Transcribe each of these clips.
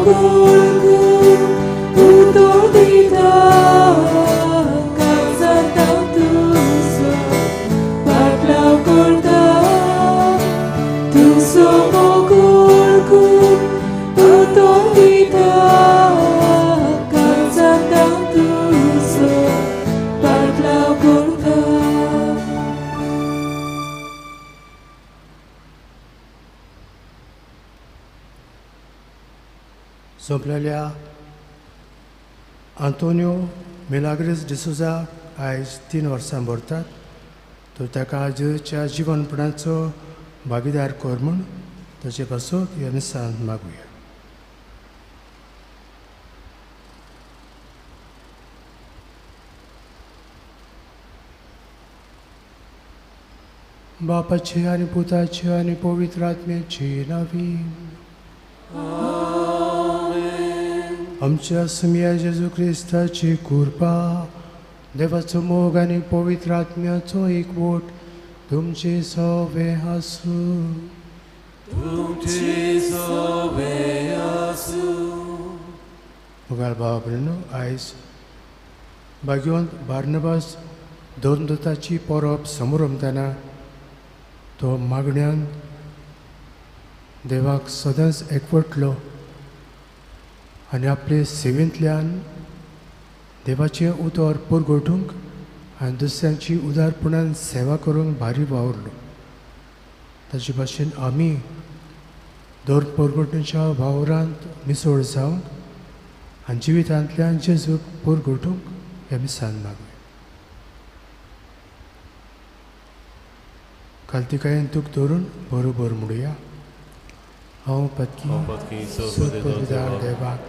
मोगोळकून उतो दिता काळजांत तुजो पाटलाव करता तुजो मोगोळकून उतो दिता काळजांत तुजो पाटलाव करता. सोंपलेल्या आंतोनियो मिलाग्रीस डिसोजा आयज 3 वर्सां भरतात. तर ताका जेजूच्या जिवनपणाचो भागीदार कर म्हूण ताचे पासून ह्या मिसान मागुया. बापाचे आनी पुताचे आनी पवित्र आत्म्याचे नांवी. आमच्या सुमया जेजू क्रिस्ताची कृपा, देवाचो मोग आनी पवित्र आत्म्याचो एकवट तुमचे सवे आसूं. तुमचे सवे आसूं. मुखार भाव भयणींनो, आयज भाग्यवंत बार्नबास दोनदोताची परब समरमतना तो मागण्यान देवाक सदांच एकवटलो आनी आपले सेवेंतल्यान देवाचें उतर पुरगोठूंक आनी दुसऱ्यांची उदारपणान सेवा करूंक भारी वावरलो. ताचे भाशेन आमी दर परगोटणेच्या वावरांत मिसळ जावंक आनी जिवितांतल्यान जेजूक परगोटूंक ह्या मिसान मागूया. कालतिकायेन तुक धरून बरोबर म्हणुया. हांव पत्की सुपविदार देवाक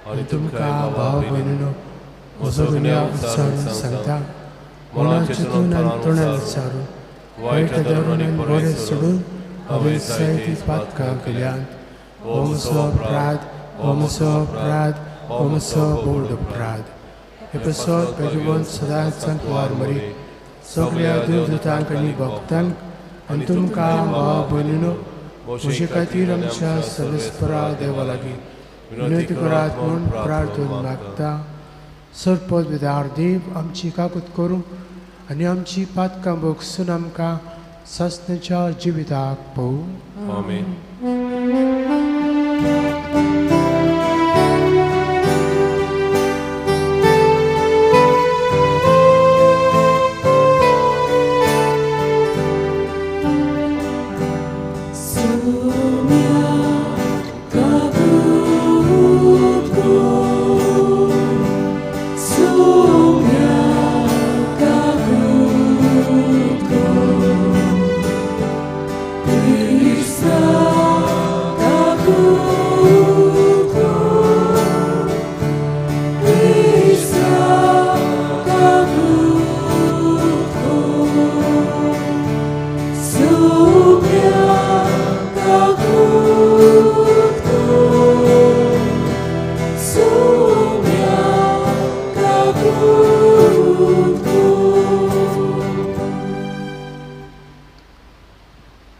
आनी तुमकां भाव भयणीनो म्हजो गुन्यांव विचारून सांगता, मनान चिंतून आनी तोंडान विचारून वायट धरून आनी बरें सोडून हांवें जायतीं पातकां केल्यांत. हो म्हजो अपराध, हो म्हजो अपराध, हो म्हजो व्हड अपराध. हे पासत भगवंत सदांच सांकवार मरी सगळ्या देवदूतांक आनी भक्तांक आनी तुमकां भाव भयणीनो म्हजे खातीर आमच्या सर्वेस्परा देवा लागीं विनंती करात म्हूण प्रार्थना मागता. सरपद विदार देव आमची काकूत करूं आनी आमची पातकां भोगसून आमकां सासणाच्या जिविताक पळोवं. आमेन.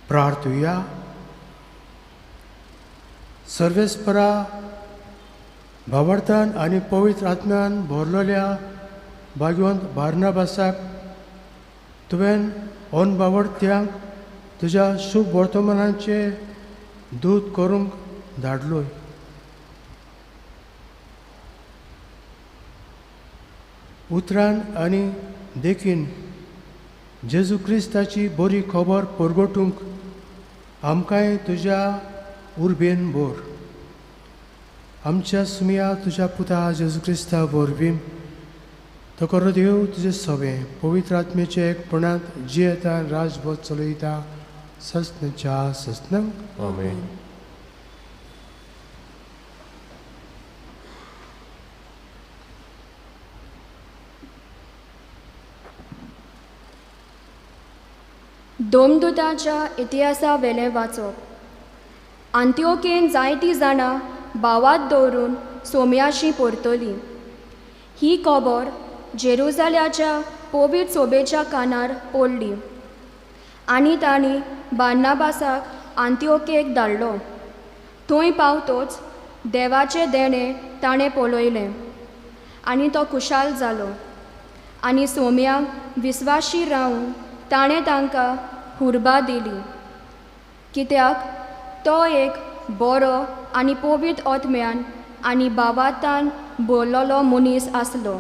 प्रार्थुया. सर्वेस्परा भावार्थान आनी पवित्र आत्म्यान भरलेल्या भाग्यवंत बार्नाबासाक तुवें अनबावडत्यांक तुज्या शुभ वर्तमानाचे दूत करूंक धाडलोय. उतरान आनी देखीन जेजू क्रिस्ताची बरी खबर परगटूंक आमकांय तुज्या उर्बेन भर. आमच्या सुमया तुज्या पुता जेजू क्रिस्ता वरवीं तो करो देव तुजें सवें पवित्र आत्म्याचे एकपणांत जियेता राजभोज चलयता ससनाच्या ससनांक. आमेन. दोमदुताच्या इतिहासा वेलें वाचप. आंतिओकेन जायतीं जाणां भावात दवरून सोम्याशी परतली. ही खबर जेरुजाल्याच्या पवित्र सोबेच्या कानार पडली आनी तांणी बार्नाबासाक आंतिओकेक धाडलो. थंय पावतोच देवाचें देणें ताणें पळयलें आनी तो खुशाल जालो आनी सोम्याक विस्वाशी रावून ताणें तांकां हुर्बा दिली, कित्याक तो एक बरो आनी पवित्र आत्म्यान आनी बाबातान भरलेलो मनीस आसलो.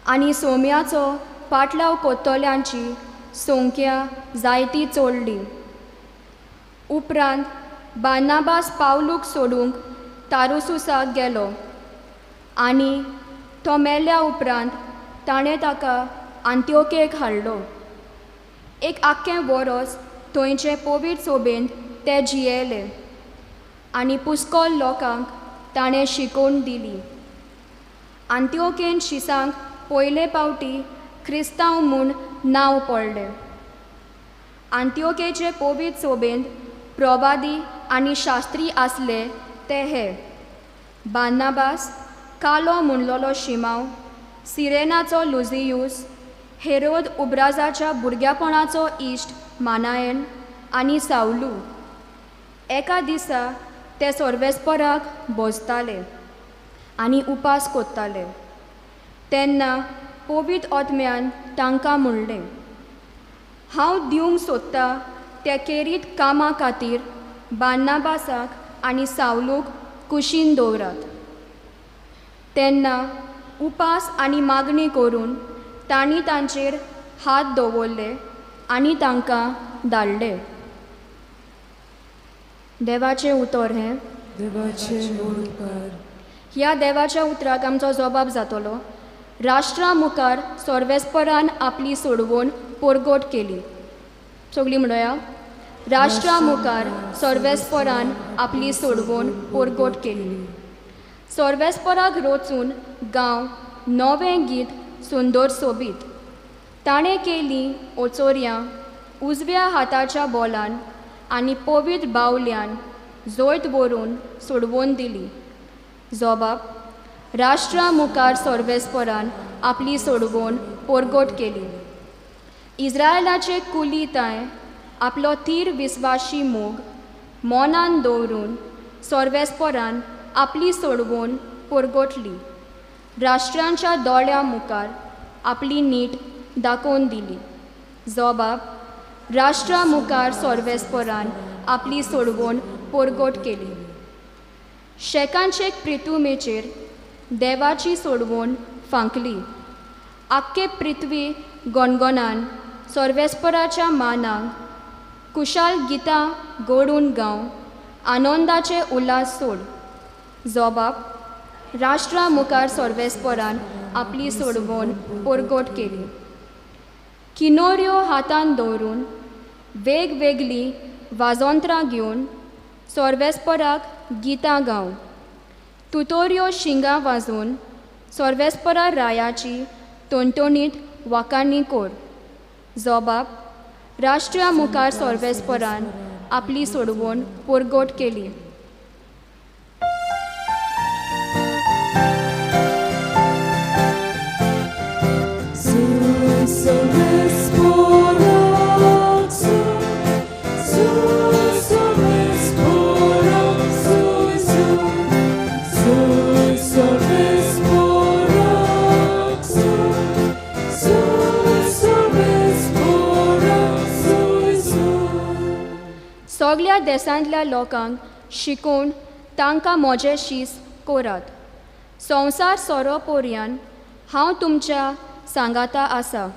आनी सोम्याचो पाटलाव कोत्तल्यांची संख्या जायती चडली. उपरांत बार्नाबास पावलूक सोडूंक तारुसुसाक गेलो आनी तो मेल्या उपरांत ताणें ताका आंत्योकेक हाडलो. एक आख्खें वरोस थंयचे पवित्र सोबेंत ते जियेले आनी पुस्कोल लोकांक ताणें शिकोवन दिली. आंत्योकेन शिसांक पयले पावटी क्रिस्तांव म्हूण नांव पडलें. आंत्योकेचे पवित्र सोबेंत प्रवादी आनी शास्त्री आसले ते हे: बार्नाबास, कालो म्हणलोलो शिमांव, सिरेनाचो लुजियूस, हेरोद उब्राजाच्या भुरग्यापणाचो इश्ट मानायन आनी सावलू. एका दिसा ते सर्वेस्पराक भजताले आनी उपास कोत्ताले तेन्ना पवित्र आत्म्यान तांकां म्हणलें, हांव दिवंक सोदता त्या केरीत कामा खातीर बार्नाबासाक आनी सावलूक कुशीन दवरात. तेन्ना उपास आनी मागणी करून तांणी तांचेर हात दवरले आनी तांकां धाडले. देवाचें उतर हें. देवाचें उपकार. ह्या देवाच्या उतराक आमचो जबाब जातलो. राष्ट्रा मुखार सर्वेस्परान आपली सोडवण परगट केली. सगळीं म्हणया, राष्ट्रा मुखार सर्वेस्परान आपली सोडवण परगट केली. सर्वेस्पराक रचून गांव नवें गीत सुंदर सोबीत. ताणें केली ओचोर्यां उजव्या हाताच्या बोलान आनी पवित्र बावल्यान जैत व्हरून सोडवून दिली. जबाब: राष्ट्रा मुखार सर्वेस्परान आपली सोडवण परगट केली. इस्रायलाचे कुली तांय आपलो थीर विस्वाशी मोग मनान दवरून सर्वेस्परान आपली सोडवण परगटली. राष्ट्रांच्या दोळ्या मुखार आपली नीट दाखोवन दिली. जबाब: राष्ट्रा मुखार सर्वेस्परान आपली सोडवण परगट केली. शेकांचे प्रितुमेचेर देवाची सोडवण फांकली. आख्खे पृथ्वी गणगणान सर्वेस्पराच्या मानाक कुशाल गितां गोडून गांव आनंदाचे उल्हास सोड. जबाब: राष्ट्रा मुखार सर्वेस्परान आपली सोडवण परगट केली. किनोऱ्यो हातान दवरून वेगवेगळीं वाजोंत्रां घेवन सर्वेस्पराक गितां गांव. तुतोऱ्यो शिंगां वाजोवन सर्वेस्परा रायाची टणटणीत वाखाणी कोर. जबाब: राष्ट्रा मुखार सर्वेस्परान आपली सोडवण परगट केली. सगळ्या देशांतल्या लोकांक शिकोवन तांकां म्हजें शीस करात. संवसार सोरो पोरयान हांव तुमच्या सांगाता आसा.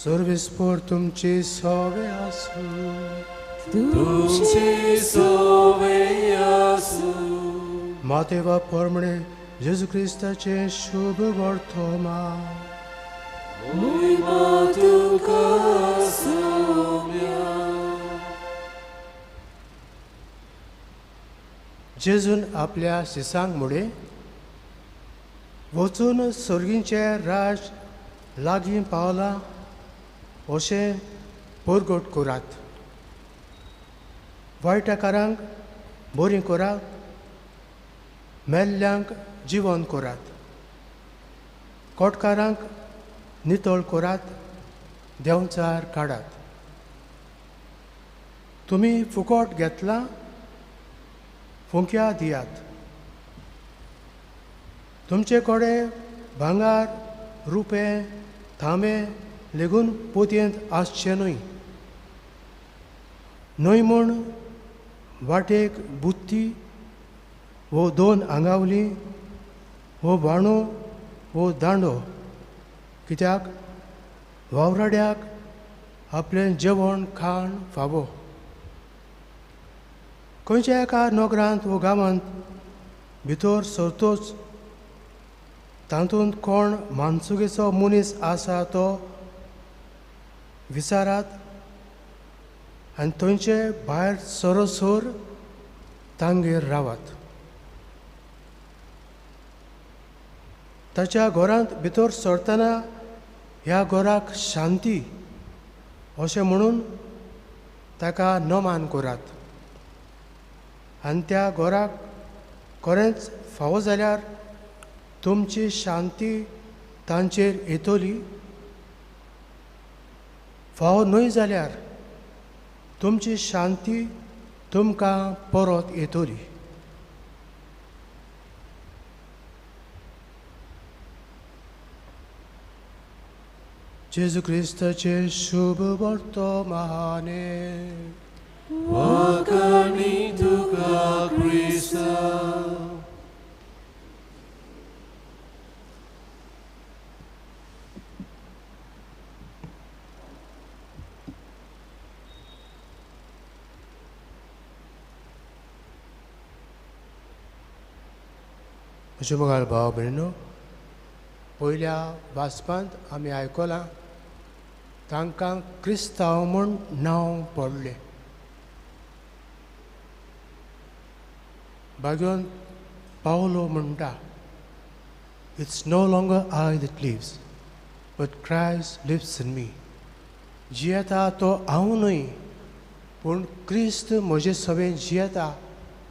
सर्वेस्पर तुमचे सोवे आसूं. तुमचे सोवे आसूं. मातेवा परमणे जेजू क्रिस्ताचें शुभ वर्तमान. मोहिमा तुका सोम्या. जेजून आपल्या शिसांक मुळे वचून सर्गीचें राज लागीं पावलां अशें परगट करात. वायटकारांक बरीं करात, मेल्ल्यांक जिवन करात, कोटकारांक नितळ करात, देंवचार काडात. तुमी फुकट घेतलां, फुंक्या दियात. तुमचे कडेन भांगर, रुपें, थांबे लेगून पोतयेंत आसचें न्हय. न्हय म्हूण वाटेक बुत्ती वो दोन आंगावली वो बाणो वो दांडो, कित्याक वावराड्याक आपलें जेवण खाण फावो. खंयच्या एका नगरांत वो गांवांत भितर सरतोच तातूंत कोण मानसुगेचो मनीस आसा तो विचारात आनी थंयचे भायर सरोसर तांगेर रावात. ताच्या घरांत भितर सरतना ह्या घराक शांती अशें म्हणून ताका नमान करात आनी त्या घराक खरेंच फावो जाल्यार तुमची शांती तांचेर येतली, फावो न्हय जाल्यार तुमची शांती तुमकां परत येतली. जेजू क्रिस्ताचे शुभ वर्तमाने. वाखाणी तुका क्रिस्ता. म्हज्या मोगाळ भाव भयणीनो, पयल्या वाचपांत आमी आयकलां तांकां क्रिस्तांव म्हूण नांव पडलें. भाग्योन पावलो म्हणटा, it's no longer I that lives but Christ lives in me. जियेता तो हांव न्हय पूण क्रिस्त म्हजे सवें जियेता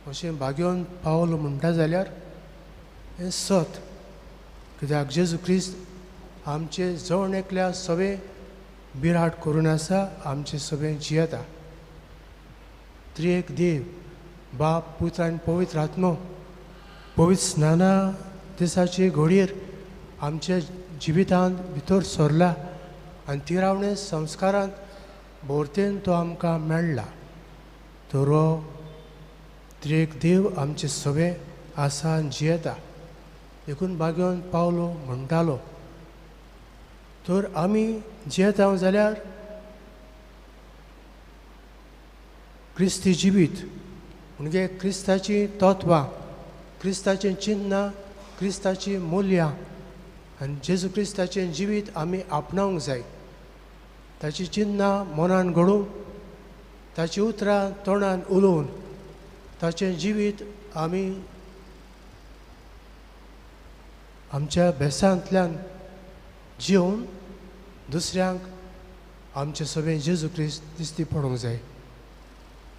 अशें भाग्योन पावलो म्हणटा जाल्यार हें सत, कित्याक जेजू क्रिस्त आमचे जण एकल्या सवें बिराट करून आसा, आमचे सवें जियेता. त्रिएक देव बाप, पूत आनी पवित्र आत्मो पवित्र स्नाना दिसाचे घडयेर आमच्या जिवितांत भितर सरला आनी तिरावणे संस्कारांत भोरतेन तो आमकां मेळ्ळा. तर हो त्रिएक देव आमचे सवें आसा आनी जियेता. देखून भाग्योन पावलो म्हणटालो, तर आमी जियेता जाल्यार क्रिस्ती जिवीत म्हणजे क्रिस्ताचीं तत्वां, क्रिस्ताचीं चिन्नां, क्रिस्ताचीं मुल्यां आनी जेजू क्रिस्ताचें जिवीत आमी आपणावंक जाय. ताचीं चिन्नां मनान घडोवन, ताचीं उतरां तोंडान उलोवन ताचें जिवीत आमी आमच्या भेसांतल्यान जिवन दुसऱ्यांक आमचे सगळें जेजू क्रिस्त दिश्टी पडूंक जाय.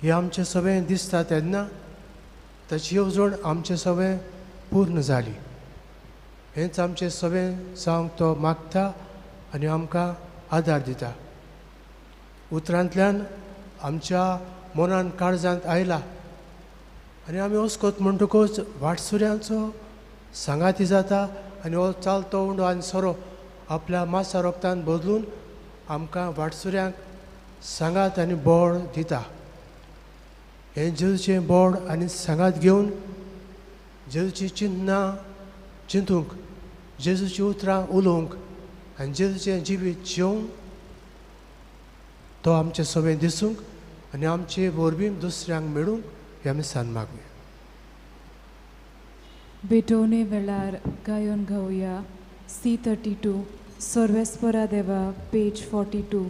हें आमचें सगळें दिसता तेन्ना ताची येवजण आमचें सगळें पूर्ण जाली. हेंच आमचें सगळें जावंक तो मागता आनी आमकां आदार दिता. उतरांतल्यान आमच्या मनान काळजांत आयला आनी आमी वस्कोत म्हणटकूच वाटसुऱ्यांचो सांगाती जाता आनी हो चालतो उंडो आनी सोरो आपल्या मासा रोगतान बदलून आमकां वाटसुऱ्यांक सांगात आनी बोड दिता. हें जेजूचें बोड आनी सांगात घेवन जेजूची चिन्नां चिंतूंक, जेजूचीं उतरां उलोवंक आनी जेजूचें जिवीत जिवंक तो आमचें सगळें दिसूंक आनी आमचे वरवीं दुसऱ्यांक मेळूंक हें आमी सान मागूया. भेटवणे वेळार गायोन गावया C32 Sarveswara Deva page 42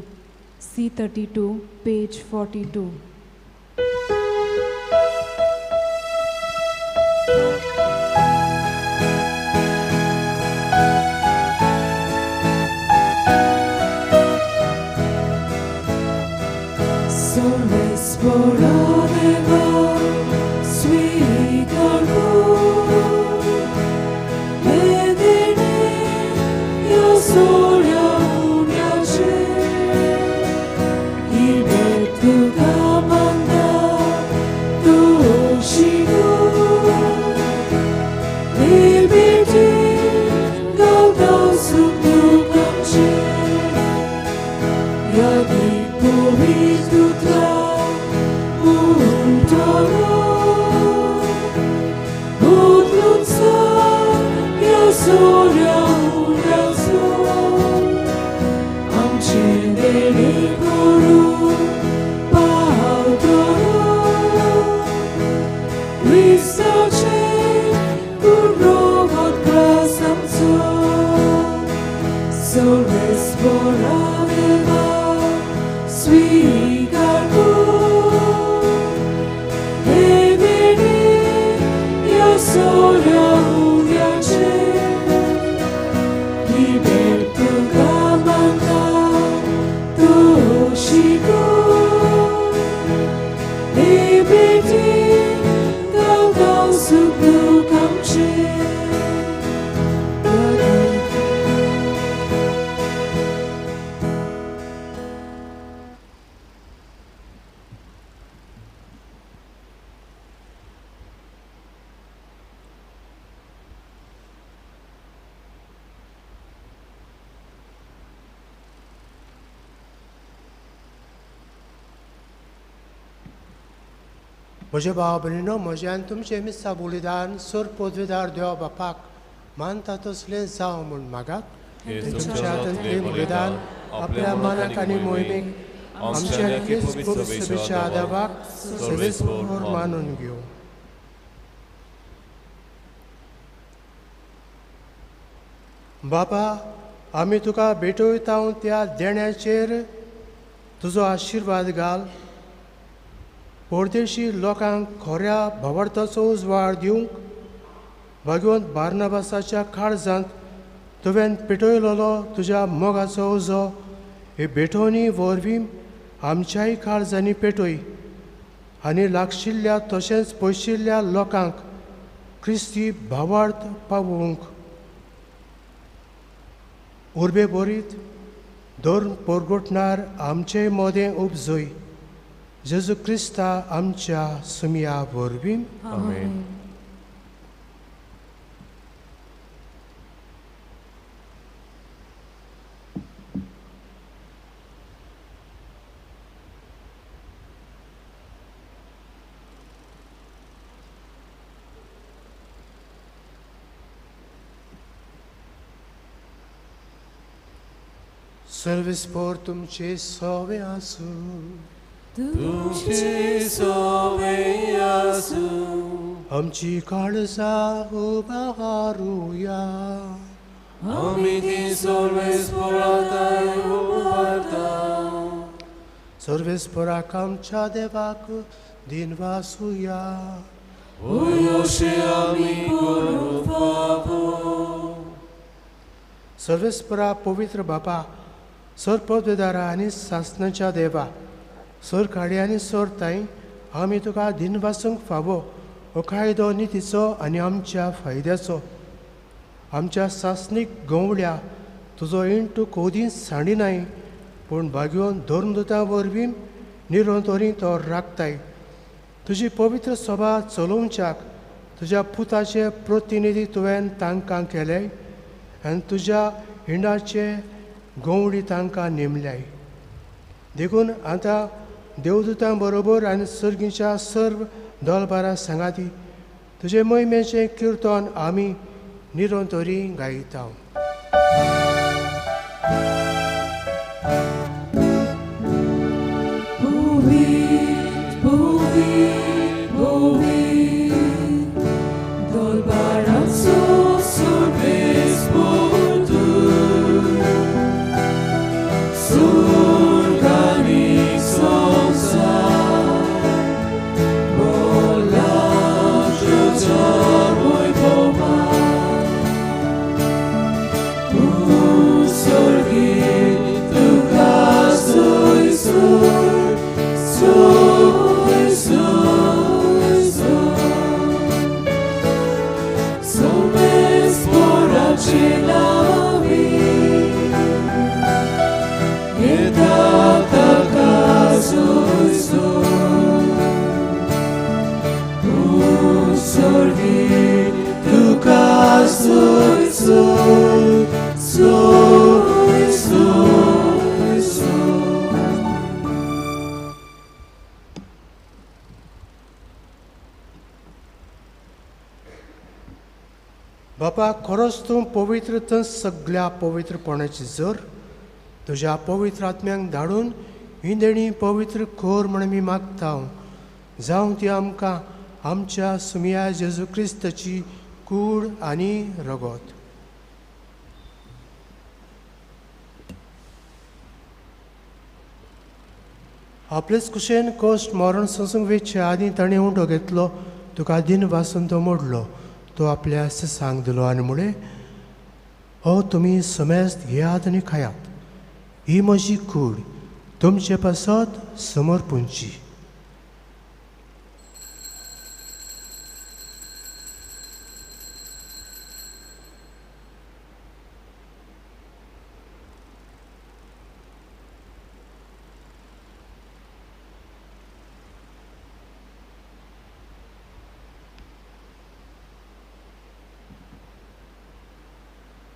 C32 page 42. सर्वेस्पोरा देवा स्वीकार कर हे भेटी ह्या सोऱ्या उग्याचे ही भेट तुका मानता तूं शिकोय हे भेटी गांव सुख दुख आमचें. म्हज्या भाव भयणीनो, म्हजें आनी तुमचें मिस्सा बलिदान सर पदवीदार देवा बापाक मानता तसलें जावं म्हूण मागात. तुमच्या हातांतलें बलिदान आपल्या मनाक आनी मोहिमेक आमच्या क्रिस्त सभेच्या देवाक सर्वेस्पोर मानून घेवं. बाबा, आमी तुका भेटयता त्या देण्याचेर तुजो आशिर्वाद घाल. परदेशी लोकांक खऱ्या भावार्थाचो उजवाड दिवंक भगवंत बार्नाबासाच्या काळजांत तुवें पेटयलेलो तुज्या मोगाचो उजो हे भेटवणी वरवीं आमच्याय काळजांनी पेटय आनी लागशिल्ल्या तशेंच पयशिल्ल्या लोकांक क्रिस्ती भावार्थ पावोवंक उर्बे बरीत धर्म परगटणार आमचे मदें उपजय. जेजू क्रिस्ता आमच्या सुमया वरवीं. आमेन. सर्वेस्पोर तुमचे सवे आसूं. तुमचे सवे आसूं. आमची काळजां उबारुया. आमी ती सर्वेस्पोरा थांय उबारता. सर्वेस्पोराक आमच्या देवाक दिनवासुया. अशें आमी करूंक फावो. सर्वेस्पोरा पवित्र बापा, सर पदवेदारा आनी सासणाच्या देवा, सर काडी आनी सर ताई, आमी तुका दिनवासूंक फावो हो कायदो नितीचो आनी आमच्या फायद्याचो. आमच्या सासणीक गंवड्या तुजो इंट तूं कोदींच सांडिनाय, पूण भाग्योन धर्मदुतां वरवीं निरंतरी तो राखताय. तुजी पवित्र सभा चलोवच्याक तुज्या पुताचे प्रतिनिधी तुवें तांकां केले आनी तुज्या हिंडाचे गंवडी तांकां नेमल्याय. देखून आतां देवदूतां बरोबर आनी सर्गीच्या सर्व दलबारा सांगाती तुजे महिमेचें किर्तन आमी निरंतरी गायता. बापा, खरोच तूं पवित्र तर सगळ्या पवित्रपणाची जर तुज्या पवित्र आत्म्यांक धाडून ही देणी पवित्र कर म्हण आमी मागता. जावं ती आमकां आमच्या सुमिया जेजू क्रिस्ताची कूड आनी रगत. आपलेच कुशेन कश्ट मरण सोंसूंक वेचे आदीं ताणें उंडो घेतलो, तुका दिन वासून तो मोडलो, तो आपल्या सांग दिलो आनी म्हळें, हो तुमी समेस्त घेयात आनी खायात, ही म्हजी कूड तुमचे पासत समर्पूंची.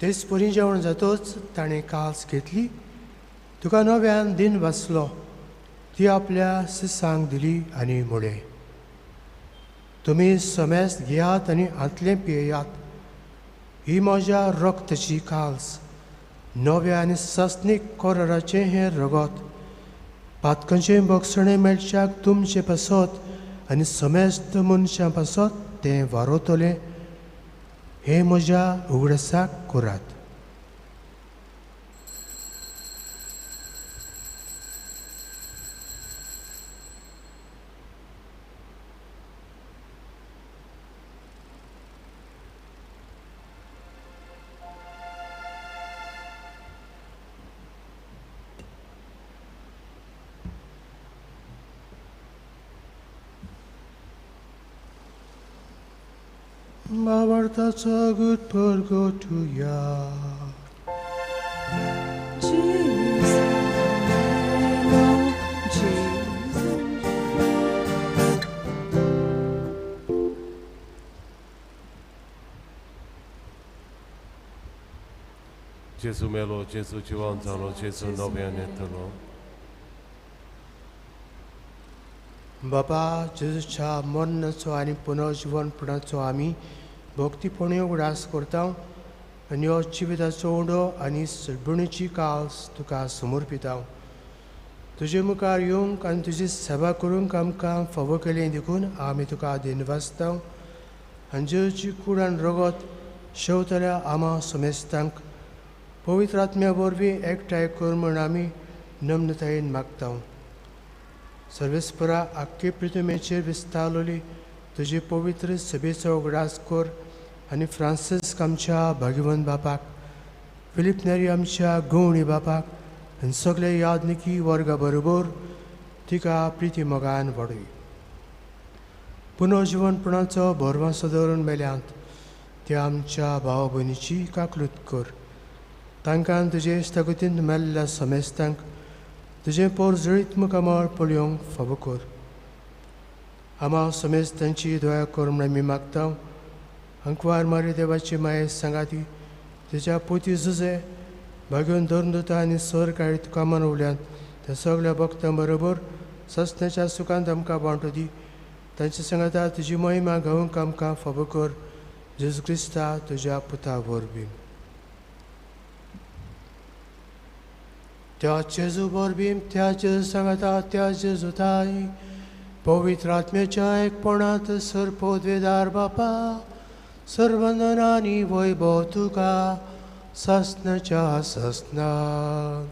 तेच परी जेवण जातच ताणें कास घेतली, तुका नव्यान दिन वाचलो, ती आपल्या शिसांक दिली आनी म्हळें, तुमी समेस्त घेयात आनी हांतलें पियेयात, ही म्हज्या रक्ताची काल्स, नव्या आनी सासणीक कराराचें हें रगत, पातकांचें भोगसणें मेळच्याक तुमचे पासत आनी समेस्त मनशां पासत तें वारवतलें, हे म्हज्या उगडासाक करात. Mavartaça gut purgotuya. Gesù melo, Gesù jivanzalo, Gesù novianetalo. बाबा जेजूच्या मरणाचो आनी पुनर्जिवनपणाचो आमी भक्तीपणी उगडास करता आनी हो जिविताचो उंडो आनी सडबणीची कास तुका समर्पिता. तुजे मुखार येवंक आनी तुजी सेवा करूंक आमकां फावो केलें देखून आमी तुका दिनवासता आनी जेजूची कूड आनी रगत शेवतल्या आमा समेस्तांक पवित्र आत्म्या वरवीं एकठांय कर म्हूण आमी नम्रतायेन मागता. सर्वेस्परा आख्खे पृथ्वीचेर विस्तारलोली तुजी पवित्र सभेचो उगडास कर आनी फ्रांसिस्क आमच्या भाग्यवंत बापाक, फिलीप नेरी आमच्या गवणी बापाक आनी सगळे यादनिकी वर्गा बरोबर तिका प्रिती मोगान वाडय. पुनर्जिवनपणाचो भरवंसो दवरून मेल्यांत त्या आमच्या भाव भयणीची काकलूत कर, तांकां तुजे स्थगतींत मेल्ल्या समेस्तांक तुजें पोरजळीत मुखामळ पळोवंक फावो कर. आमा समेस्तांची दया कर म्हूण आमी मागता. अंकवार मारी देवाची माये सांगाती तुज्या पोती जुजे भाग्योन धरून दिता आनी सर काळी तुका मनवल्यान त्या सगळ्या भक्तां बरोबर सस्त्याच्या सुखांत आमकां वांटो दी. तांच्या सांगाता तुजी महिमा गावंक आमकां फावो कर. जेजू क्रिस्ता तुज्या पुता वरवीं. त्या जेजू वरवीं, त्या जेजू सांगाता, त्या जेजू ताई पवित्र आत्म्याच्या एकपणांत सर्पोद्वेदार बापा सर्वंदनानी वैभव तुका सासनाच्या सासनान.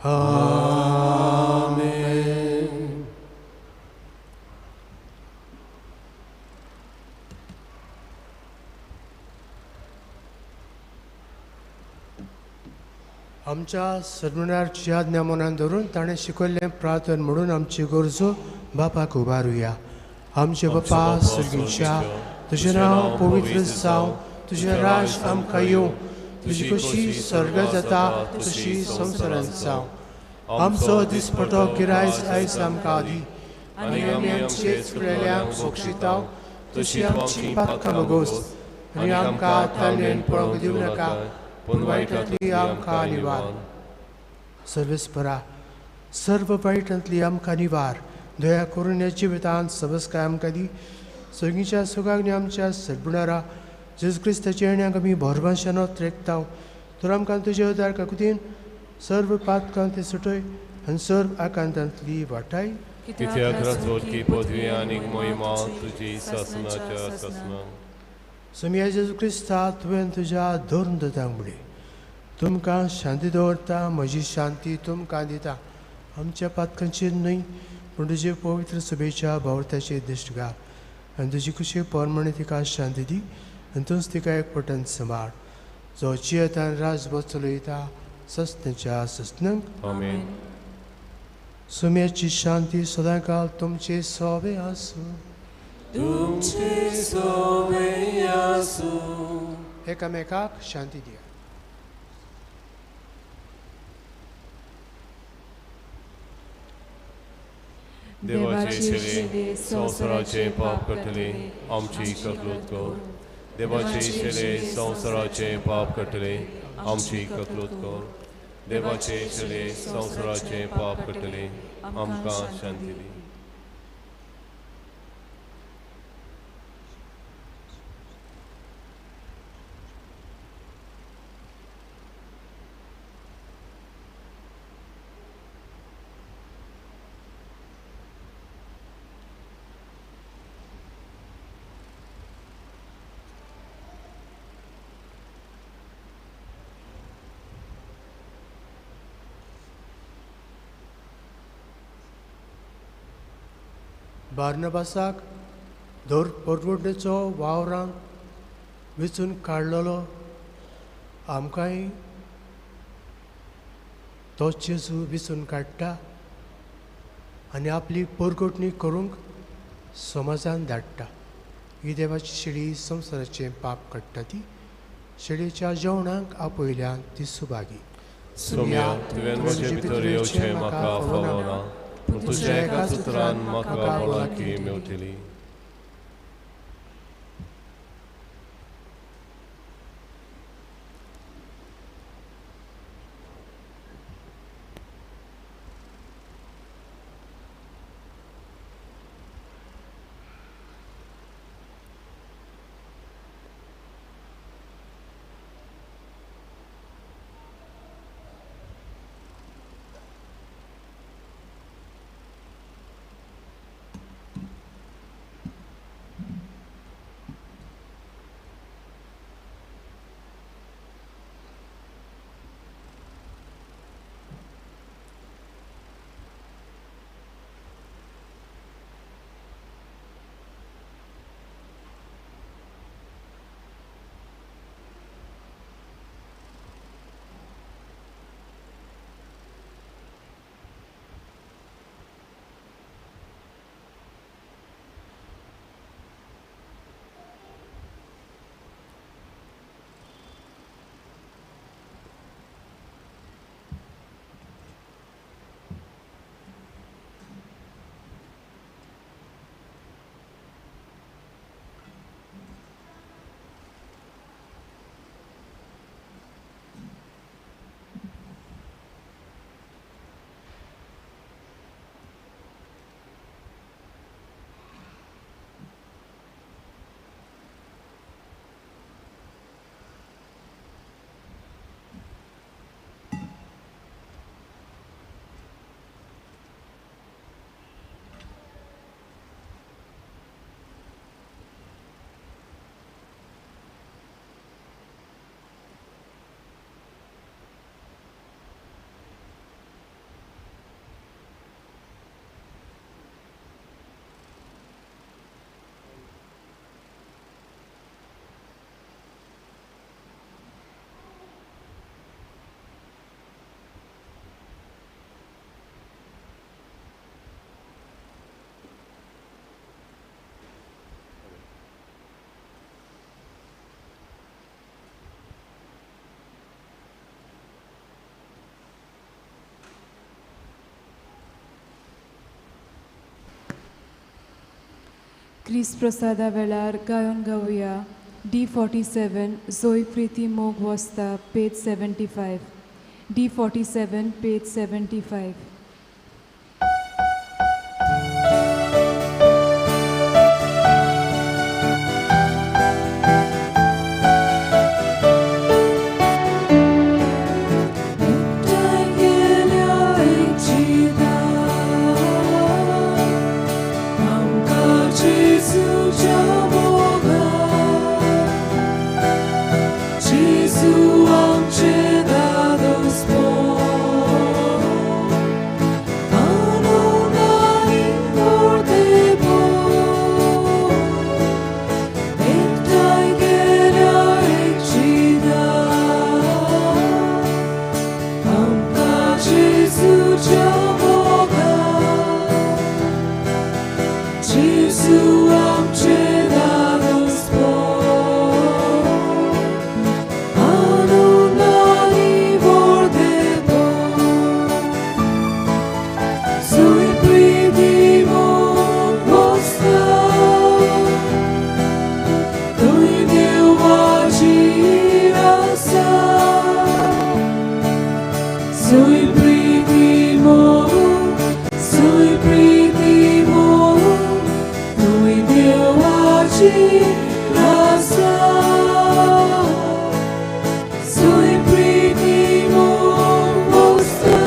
आमेन. आमच्या सर्वनाची आज्ञा मनान धरून ताणें शिकयल्लें प्रार्थन म्हणून आमची गरजो बापाक उबारुया. आमचे बापा सर्गीच्या, तुजें नांव पवित्र जावं, तुजें राज आमकां येवं, तुजी कशी स्वर्गांत जाता तशी संवसारांत जावं. आमचो दिसपटो गिरायस आयज आमकां दी आनी आमी आमचे चुकलेल्यांक बक्षिता तशी आमची पातकां भोगोस आनी आमकां ताणें पळोवंक दिवं नाका पूण वायटांतली आमकां निवार. सर्वेस्परा सर्व वायटांतली आमकां निवार, दया करून ह्या जिवितांत सबसकाय आमकां दी. सगळींच्या सुखाग्नी आमच्या सद्गुणारा जेजू क्रिस्ताच्या येण्याक आमी भरवंशान त्रेकता. तर आमकां तुजे उदार काकुतीन सर्व पातकां सुटय आनी सर्व आकांतांतली वाटाय. कित्याक राजवटकी पदवी आनी महिमा तुजी सासनाच्या सासनान. सोमिया जेजू क्रिस्ता, तुवें तुज्या धरून दिता म्हणली, तुमकां शांती दवरता, म्हजी शांती तुमकां दिता. आमच्या पातकांचेर न्हय पूण तुजे पवित्र सभेच्या भावर्थाचेर दिश्ट घाल आनी तुजी कुशी परमणे तिका शांती दी आनी तूंच तिका एकपटन सांबाळ, जो जियेतान राजभर चलयता सस्तेच्या सस्नंक। आमेन। सुम्याची शांती सदांकाल तुमचे सोबे आसूं। तुमचे सोबे आसूं। एकामेकाक शांती दिया। देवाचे शेले संवसाराचे पाप करतले आमची ककलूत कर। देवाचे शेले संवसाराचे पाप करतले आमची ककलूत कर। देवाचे शेले संवसाराचे पाप करतले आमकां शांती दी। बार्नबासाक दर परवडणेचो वावरांक वेंचून काडलेलो आमकांय तो जेजू वेंचून काडटा आनी आपली परगटणी करूंक समाजान धाडटा। ही देवाची शेळी संवसाराचें पाप काडटा ती शेळयेच्या जेवणाक आपयल्यान ती सुभागी। सोम्या, तुवें म्हजे भितर येवचें म्हाका फावना, पूण तुज्या एका सुत्रान म्हाका भलायकी मेवतली। क्रिस्त प्रसादा वेळार गायोन गावया D47 Zoe Priti मोग वस्ता पेज 75 D47 page 75। Gesù, amce da dospor. Sui priti मोग, sui priti मोग, तुवें देवाची आसा. Sui priti मोग वसता,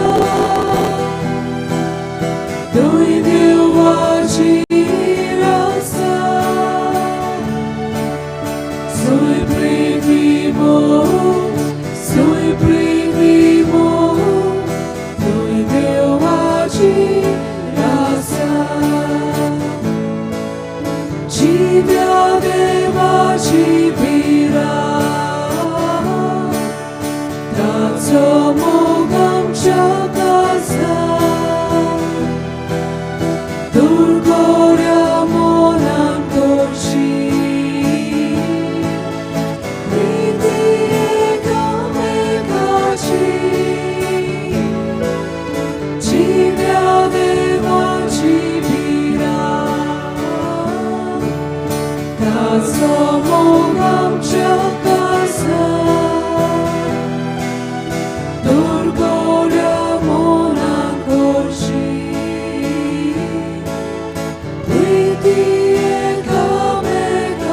तुवें देवाची आसा. Sui priti मोग, sui priti मोग, तुवें देवाची आसा. जिव्या देवाची भिरांत, ताचो मोग आमच्या काळजांत. दुर्गोऱ्या मनान करची प्रीती एकामेकाची. जिव्या देवाची भिरांत, ताचो मोग आमच्या काळजांत. दुर्गोऱ्या मनान करची प्रीती एकामेकाची.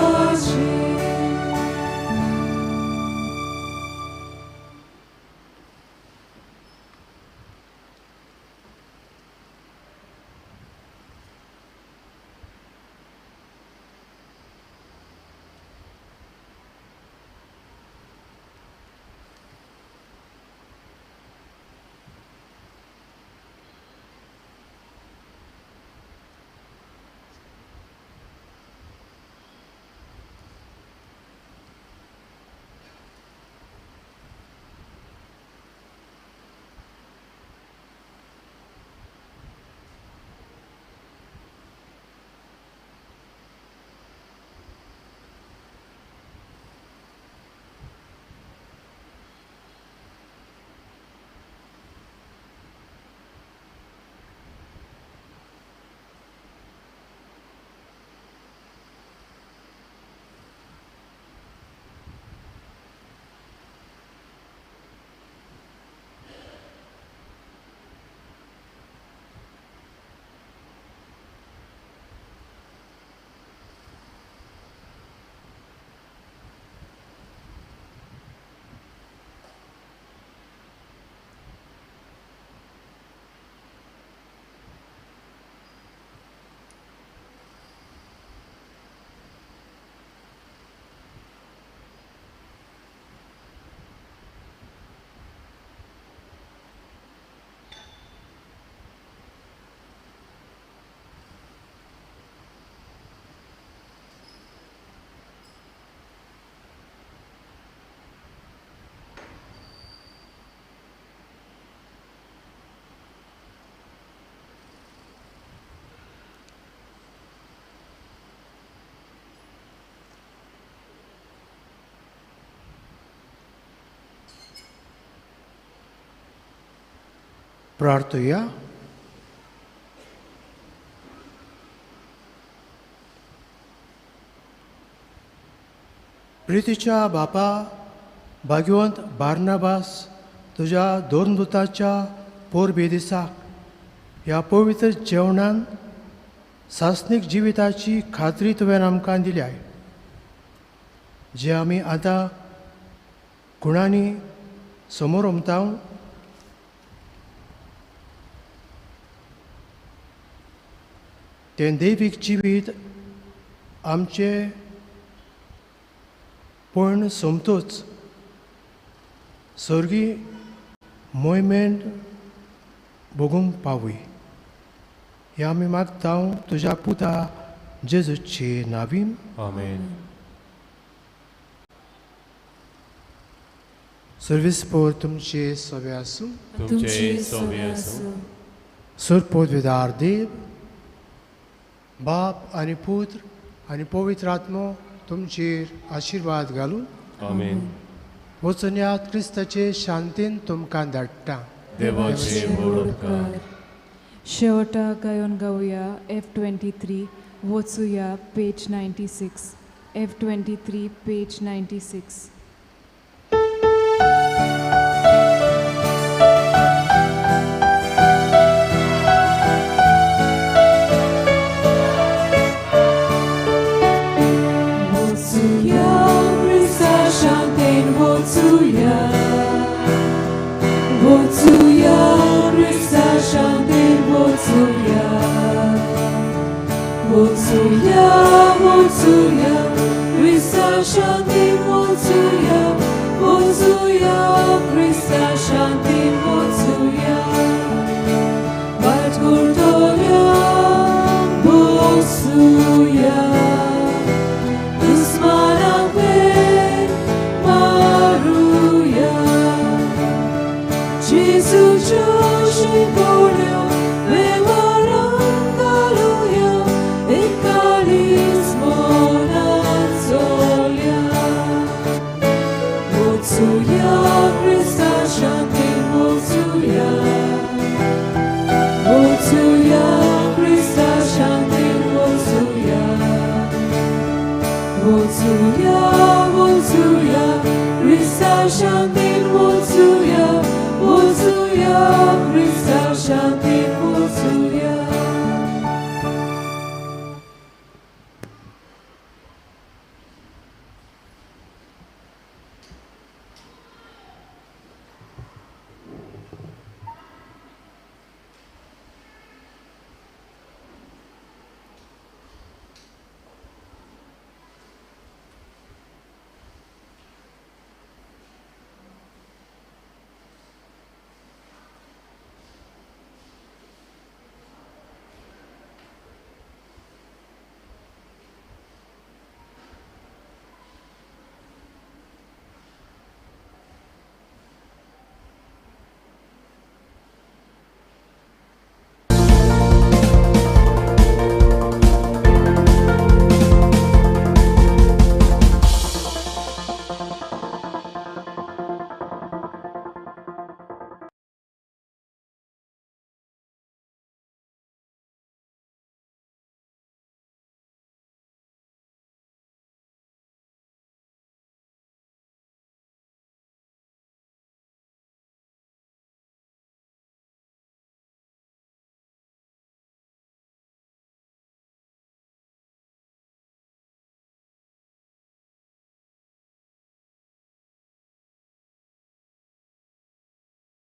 प्रार्थुया. प्रितीच्या बापा, भाग्यवंत बार्नाबास तुज्या दोन दुताच्या पोरबे दिसाक ह्या पवित्र जेवणान सासणीक जिविताची खात्री तुवें आमकां दिल्या, जे आमी आतां गुणांनी समोर ओमता. तें दैवीक जिवीत आमचें पण सोमतोच स्वर्गी मोहिमेन भोगूंक पावूय. ह्या आमी मागता तुज्या पुता जेजूचे नावीन. आमेन. सर्वीस पोर तुमचे सवे आसूं. तुमचे सोबे आसूं. सुरपोदवेदार देव बाप आनी पुत्र आनी पवित्र आत्मो तुमचेर आशिर्वाद घालून. आमेन. वचून क्रिस्ताचे शांतीन तुमकां धाडटा. देवाचे व्हड उपकार. शेवटा गायन गावया F23 वचुया पेज 96. F23 page 96. वचुया क्रिस्ता शांतीन वचुया वचुया वचुया क्रिस्ता शांतीन वचुया वचुया क्रिस्ता शांतीन वचुया वाट करतल्या बसुया दुस्मानाक वेर मारुया जेजूच्यो शिकोवण्यो वेव्हारान